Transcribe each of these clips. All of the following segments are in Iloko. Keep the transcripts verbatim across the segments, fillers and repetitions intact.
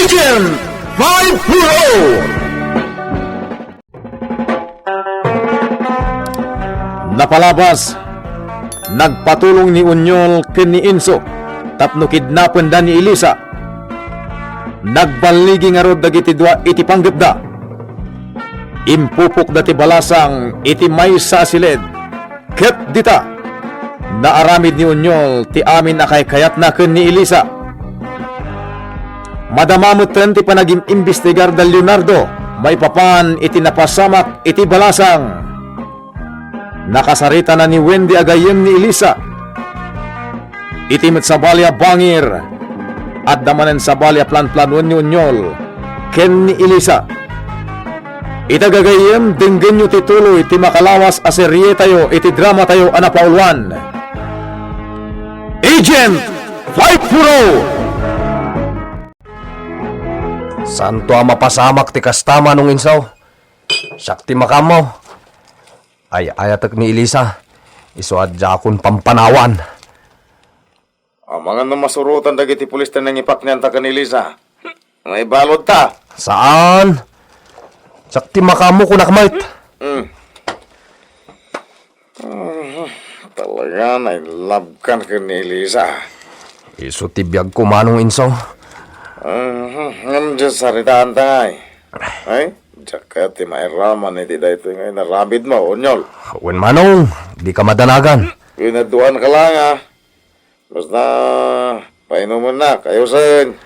Agent five four oh! Napalabas, nagpatulong ni Onyol ken ni Inso tapno kidnapenda ni Elisa. Nagballigi ngarud dagiti dua iti panggepda. Impupokda ti balasang iti maysa a siled. Ket dita, naaramid ni Onyol ti amin a kaykayatna ken ni Elisa. Madama metten ti panagim-imbestigar da Leonardo maipapan iti napasamak iti balasang. Nakasaritana ni Wendy a gayyem ni Elisa. Iti met sabali a bangir, adda manen sabali a planplanoen ni Onyol ken ni Elisa. Ita gagayyem, denggenyo ti tuloy ti makalawas a serietayo iti dramatayo a napauluan, Agent five four oh! Saanto a mapasamak ti kasta, Manong Insaw. Siak ti makaammo. Ay-ayatek ni Elisa. Isu a diakon pampanawan. Amangan no masurotan dagiti pulis ti nangipaknianta ken ni Elisa. Maibalud ta. Saan? Siak ti makaammo, kunak met. Hmm. Ah, talaga, nailabkan ken ni Elisa. Isu ti biagko, Manong Insaw. Ah, ngem diay saritaanta ngay. Ay, diak kayat ti mairaman iti daytoy nga inaramidmo, Onyol. Wen, Manong, dika madanagan. Pinaduan ka la nga. Basta, painumennak, ayusen.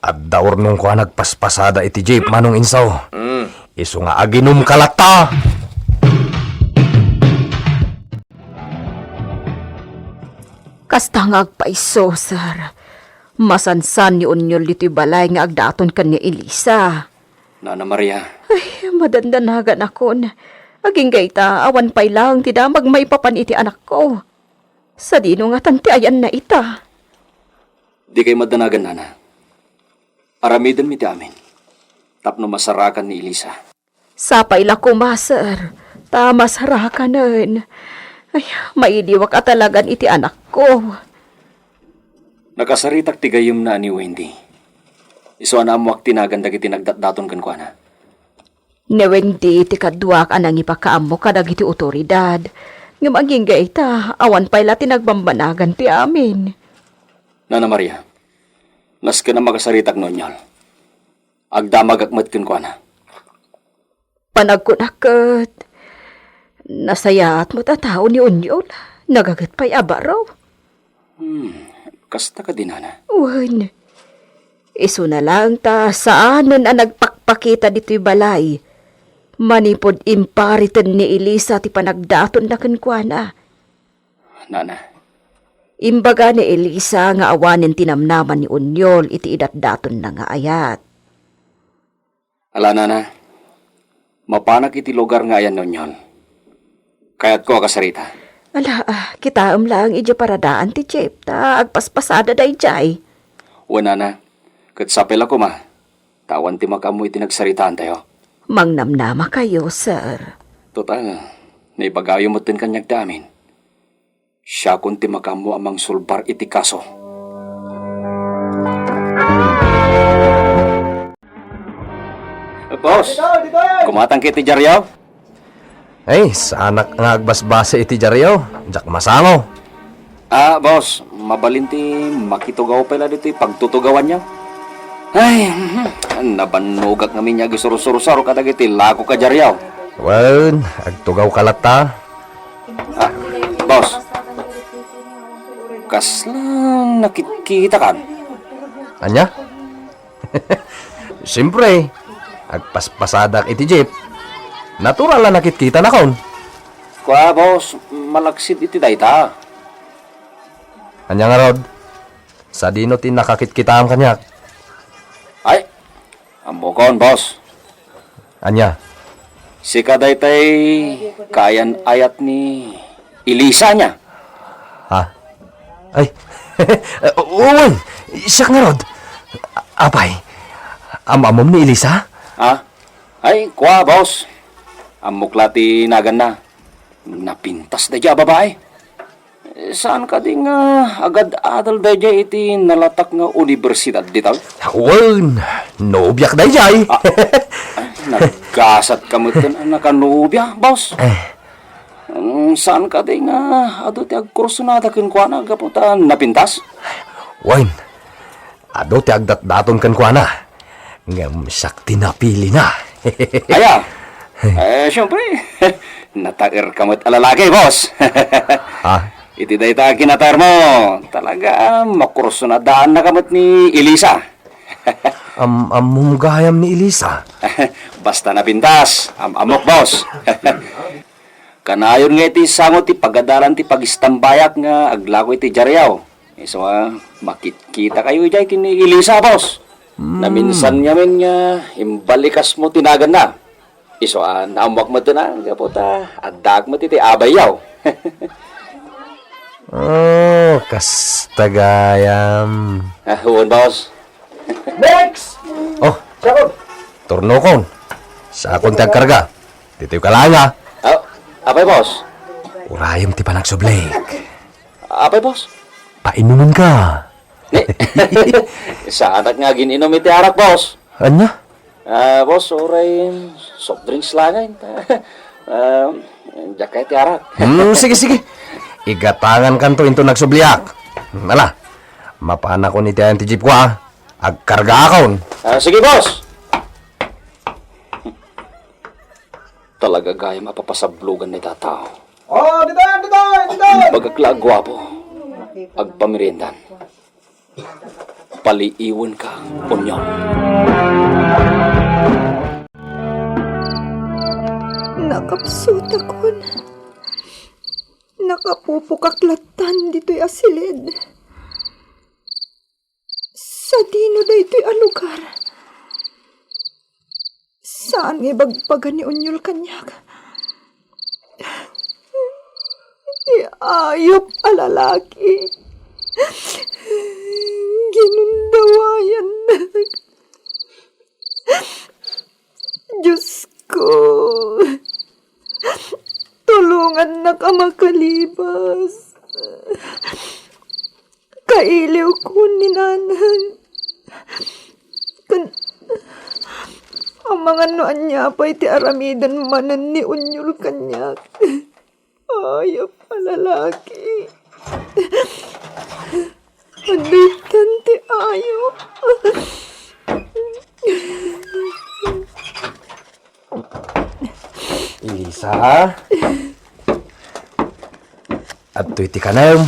Adda urnongko a nagpaspasada iti jeep, Manong Insaw. Mm. Isu nga aginumka latta. Kasta nga agpayso, sir. Masansan ni Onyol ditoy balay nga agdaton ken ni Elisa. Nana Maria. Ay, madandanaganakon. Agingga ita, awan pay laeng ti damag maipapan iti anakko. Sadino ngatan ti ayanna ita? Dikay madanagan, Nana. Aramidenmi ti amin tapno masarakan ni Elisa. Sapay la koma, sir, ta masarakanen. Ay, maidiwak a talagan iti anakko. Nakasaritak ti gayyemna a ni Wendy. Isu a naammoak ti nagan dagiti nagdatdaton kenkuana. Ni Wendy ti kaduak a nangipakaammo kadagiti otoridad. Ngem agingga ita, awan pay la ti nagbambanagan ti amin. Nana Maria, nasken a makasaritak ni Onyol. Agdamagak met kenkuana. Panagkunak ket, nasayaat met a tao ni Onyol. Nagaget pay a baro. Hmm, kasta kadi, Nana? Wen, isuna laeng ta saanen a nagpakpakita ditoy balay. Manipud impariten ni Elisa ti panagdatonna kenkuana. Nana. Imbaga ni Elisa nga awanen ti namnama ni Onyol iti idatdatonna nga ayat. Ala, Nana, mapanak iti lugar nga ayan ni Onyol. Kayatko a kasarita. Ala, ah, kitaem laeng idiay paradaan ti jeep ta agpaspasada daydiay. Wen, Nana, ket sapay la koma ta awan ti makaammo iti nagsaritaantayo. Mangnamnamakayo, sir. Total, naibagayo metten kaniak ti amin. Siakon ti makaammo a mangsulbar iti kaso. Boss, kumatangka iti diaryo? Ay, saanak nga agbasbasa iti diaryo. Diak masango. Ah, boss, mabalin ti makitugaw pay la ditoy pagtutugawanyo. Ay, mhm, nabannogak ngamin nga agisursuro kadagiti lakok a diaryo. Wen, agtugawka latta. Ah, boss. Kasla nakitkitakan? Ania? Siempre, agpaspasadak iti jeep. Natural a nakitkitanakon. Kua, boss, malaksid iti dayta. Ania ngarud? Sadino ti nakakitkitaam kaniak? Ay, ammokon, boss. Ania? Sika daytay kaayan-ayat ni Elisa, ania? Ha? Ay, wen, siak ngarud. Apay, am-ammom ni Elisa? Ha? Ay, kua, boss. Ammok la ti naganna. Napintas daydiay a babai. Saan kadi nga agad-adal daydiay iti nalatak nga universidad dita? Wen, nobiak daydiay. Ah, naggasat ka met a nakanobia, boss. Eh. Mm, saan kadi nga adu ti agkursunada kenkuana gapu ta napintas? Wen, adu ti agdatdaton kenkuana. Ngem siak ti napilina. Aya? Eh, siyempre, nataer ka met a lalaki, boss. Ah? Iti dayta a kinataer mo, talaga, makursunadaan na ka met ni Elisa. Am-, ammom gayam ni Elisa? Basta napintas, am-ammok, boss. Kanayon nga iti sango ti pagadalan ti pagistambayak nga aglako iti diaryo. Isu a, makitkita kayo idiay ken ni Elisa, boss. Hmm. Naminsan ngamin nga imbalikas mo ti naganna. Isu a, naammoak met na, gapu ta addaak met iti abayyo. Oh, kasta gayam. Ah, wen, boss. Next! Oh, sakon. Turnokon. Sakon ti agkarga. Ditoy ka laeng, ah. Ah, apay, boss? Urayem ti panagsublik. Apay, boss? Painumen ka. Ni, saanak nga agin-inum iti arak, boss. Ania? Ah, boss, uray soft drinks laeng. Ah, diak kayat ti arak. Hmm, sige, sige. Igatangan kanto inton nagsubliak. Hmm, ala, mapanakon iti ayan ti jeep ko, ah. Agkargaakon. Ah, sige, boss. Talaga gayam a papasablogan ni tatao. Oh, ditoy, ditoy, ditoy! Bagak la a guapo. Agpameriendan. Paliiwen ka, Onyol. Nakapsutakon. Nakapupukak lattan ditoy a silid. Sadino daytoy a lugar? Saan nga ibagbaga ni Onyol kaniak? Ti ayup a lalaki. Ginundawayannak. Diyos ko, tulongannak a makalibas. Kailiwkon ni Nanang. Ken amangan no ania pay ti aramiden manen ni Onyol kaniak. Ayup a lalaki. Additan ti ayup. Elisa? Adtoy ti kanem.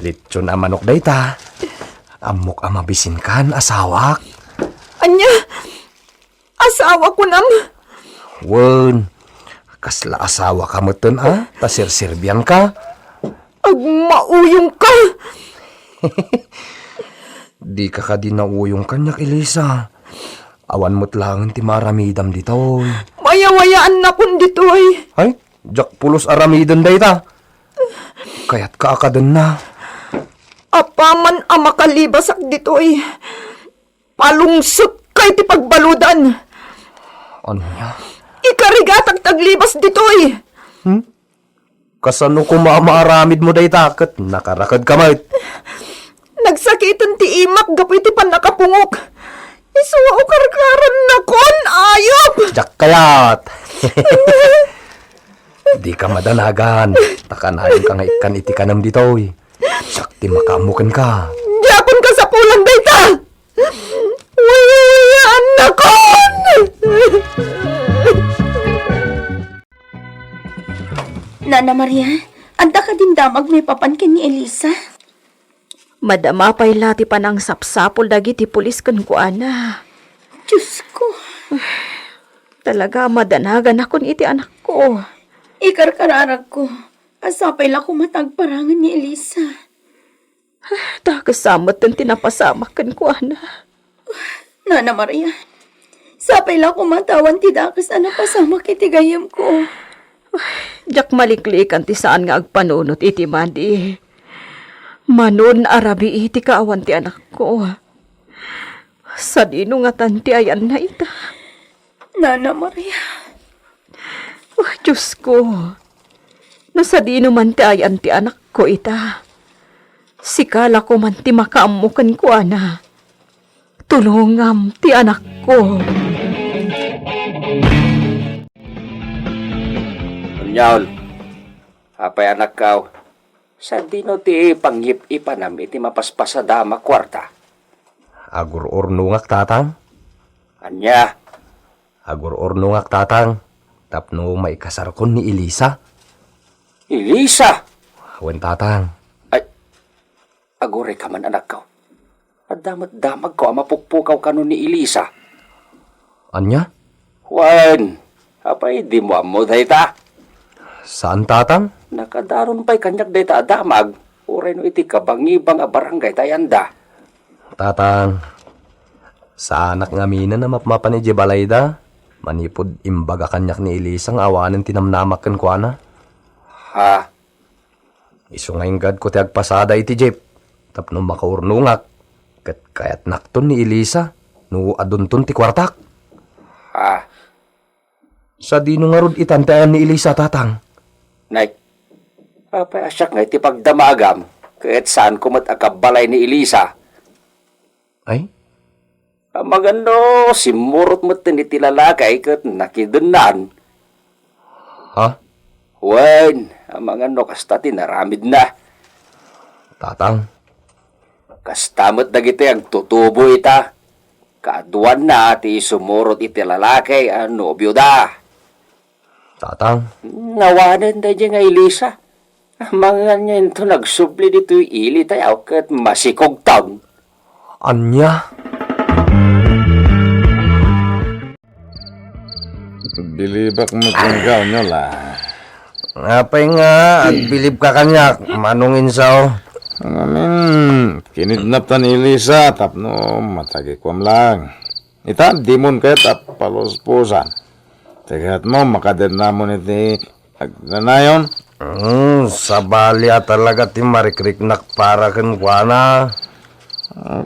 Litson a manok dayta. Ammok a mabisinkan, asawak. Ania? Asawa kunam? Wen, kasla asawa ka metten a, ta serserbian ka. Agmauyong ka! Di ka kadi nauyong kaniak, Elisa. Awan met laengen ti maaramidam ditoy. Wayawayaannakon ditoy. Ay, diak pulos aramiden dayta. Kayatka a kadenna. Apaman a makalibasak ditoy, palungsotka iti pagbaludan. Ania? Ikarigatak ti aglibas ditoy. Hmm? Kasano koma a maaramidmo dayta ket nakarakedka met? Nagsakiten ti imak gapu iti pannakapungok. Isu a ukarkarannakon, ayup! Diak kayat! Dika madanagan, ta kanayonka nga ikkan iti kanem ditoy. Siak ti makaammo kenka. Diakon kasapulan dayta! Wayawayaannakon! Nana Maria, adda kadin damag maipapan ken ni Elisa? Madama pay la ti panangsapsapul dagiti pulis kenkuana. Diosko. Talaga a madanaganakon iti anakko. Ikarkararagko a sapay la koma ta agparangen ni Elisa. Dakes a metten ti napasamak kenkuana. Nana Maria, sapay la koma ta awan ti dakes a napasamak iti gayyemko. Diak maliklikan ti saan nga agpanunot iti madi. Manon a rabii ti kaawan ti anakko. Sadino ngatan ti ayanna ita? Nana Maria. Oh, Diosko, no sadino man ti ayan ti anak Ko ita, sika la koman ti makaammo kenkuana. Tulongam ti anakko. Onyol, apay anakkaw, sadino ti pangngip-ipanam iti mapaspasada a kuarta? Agur-urnongak, tatang. Ania? Agur-urnongak, tatang, tapno maikasarkon ni Elisa. Elisa? Wen, tatang. Ay, agurayka man, anakko. Adda met damagko a mapukpukaw kano ni Elisa. Ania? Wen, apay dimo ammo dayta? Saan, tatang. Nakadaron pay kaniak dayta a damag, uray no iti kabangibang a barangay ta ayanda. Tatang, saanak ngaminen a mapmapan idiay balayda, manipud imbaga kaniak ni Elisa nga awanen ti namnamak kenkuana. Ha? Isu nga inggadko ti agpasada iti jeep tapno makaurnongak, ket kayatnakton ni Elisa no adunton ti kuartak. Ha? Sadino ngarud itan ti ayan ni Elisa, tatang? Nay, apay a siak nga iti pagdamagam, ket saanko met a kabbalay ni Elisa? Ay? Amangan no simmurot metten iti lalaki ket nakidennan. Ha? Wen, amangan no kasta ti naramidna. Tatang. Kasta met dagiti agtutubo ita. Kaaduanna ti sumurot iti lalaki a nobioda. Tatang. Nawanen daydiay nga Elisa. Amangan nga inton agsubli ditoy ili tayo ket masikogton. Ania? Bilibak met laeng, Onyol, a. Apay nga agbilibka kaniak, Manong Insaw? Ngamin, kinidnapta ni Elisa tapno matagikuam laeng. Ita, dimon ket a paluspusan. Ti kayatmo, makadennamon iti agnanayon? Hmm, sabali a talaga ti marikriknak para kenkuana.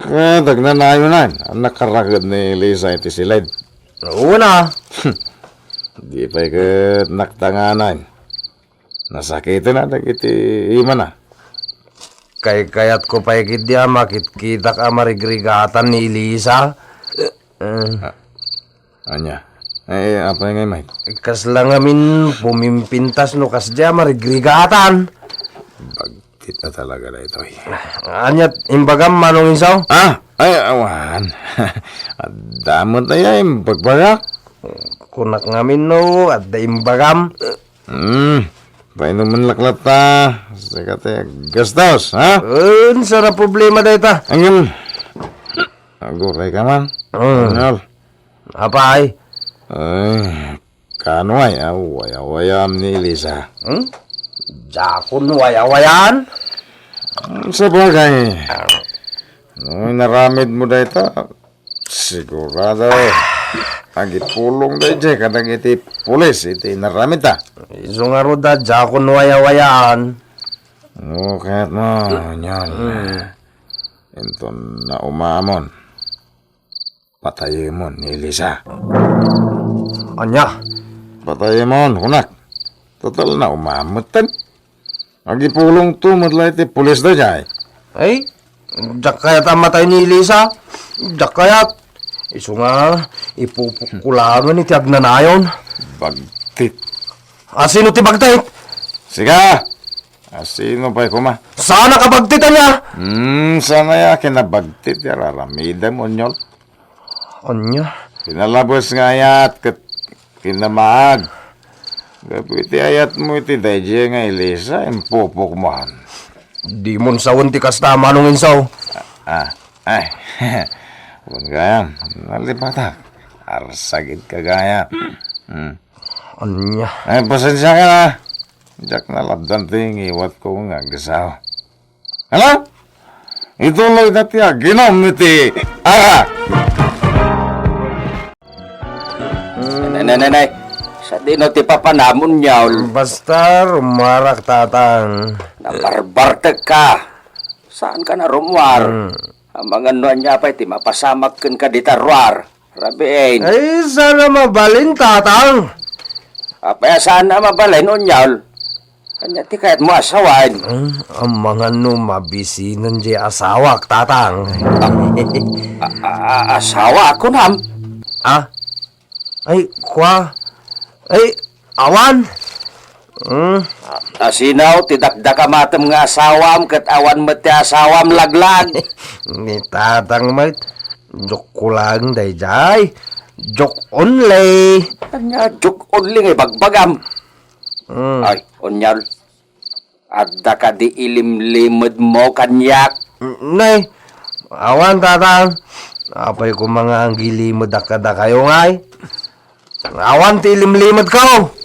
Ket agnanayonen a nakaraked ni Elisa iti siled. Una. Di pay ket naktanganan. Nasakiten a dagiti imana. Kaykayatko pay ketdi a makitkitak a marigrigatan ni Elisa. Eh. Ah, ania? Eh, apay ngay, Mike? Kasla ngamin pumimpintas no kasdi a marigrigatan. Bagtit a talaga daytoy. Ania imbagam, Manong Insaw? Ah, ay, awan. Adda met aya imbagbagak. Kunak ngamin no adda imbagam. Hmm. Painumen laklatta. Sika ti aggastos, ha? Unsa a problema dayta? Ngem, aguray ka man. Hmm. Onyol. Apay? Ay, kano ay, a, wayawayam ni Elisa? Hmm? Diakon wayawayaan? Hmm, sabagay. No inaramidmo dayta, sigurado, agipulong daydiay kadagiti pulis iti inaramidta. Isu ngarud a diakon wayawayaan. No, kayatmo, Onyol. Hmm. Inton naumamon, patayemon ni Elisa. Ania? Patayemon, kunak. Total, naumamon metten. Agipulongto met la iti pulis daydiay. Ay, diak kayat a matay ni Elisa. Diak kayat. Isu nga, ipupokko laengen iti agnanayon. Bagtit. Asino ti bagtit? Sika! Asino pay koma? Saan a kabagtit, ania? Hmm, saan aya kinabagtit ti ar-aramidem, Onyol? Ania? Pinalabes nga ayat ket kinamaag. Gapu iti ayatmo iti daydiay nga Elisa, impupokmoan. Dimon sawen ti kasta, Manong Insaw. Ah, ay. Wen gayam, nalipatak. Arsagid ka gayam. Hmm. Ania? Ay, pasensiakan, a. Diak nalabdan ti ngiwatko nga agsaw. Hala? Ituloy na ti aginom iti arak. Nay, nay, nay, nay. Sadino ti papanam, Onyol? Basta, rumuarak, tatang. Nabarbartek ka. Saan ka na rumuar? Hmm. Amangan no ania pay ti mapasamak kenka dita ruar. Rabiin. Ay, saan a mabalin, tatang. Apay a saan a mabalin, Onyol? Ania ti kayatmo a sawen? Hmm, amangan no mabisinen diay asawak, Tatang. A, a, a, asawa, kunam? Ah? Ay, kua? Ay, awan? Hmm? A, sino ti dakdakamatem nga asawam ket awan met ti asawam, laglag? Ni Tatang met. Joke ko lang daydiay. Joke only. Ania, joke only nga ibagbagam? Hmm. Ay, onyal. Adda kadi ilimlimedmo kaniak? Nay, awan, Tatang. Apay koma nga aggilimedak kadakayo, ngay? Awan ti ilimlimedko.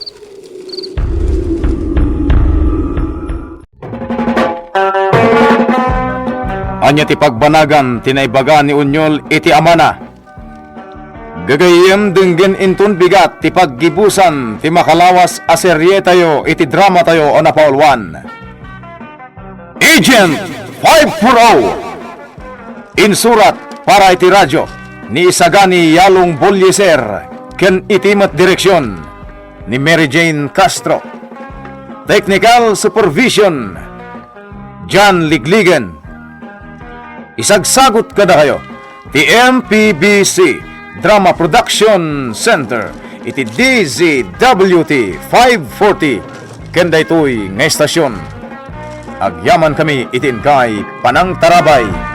Ania ti pagbanagan ti naibaga ni Onyol iti amana? Gagayyem, denggen inton bigat ti paggibusan ti makalawas a serietayo iti dramatayo a napauluan. Agent five four oh. Insurat para iti radyo ni Isagani Yalong Bolieser ken iti met direksyon ni Mary Jane Castro. Technical supervision, John Ligligan. Isagsagut kadakayo ti M P B C Drama Production Center iti D Z W T five forty ken daytoy nga estasyon. Agyamankami iti inkay panangtarabay.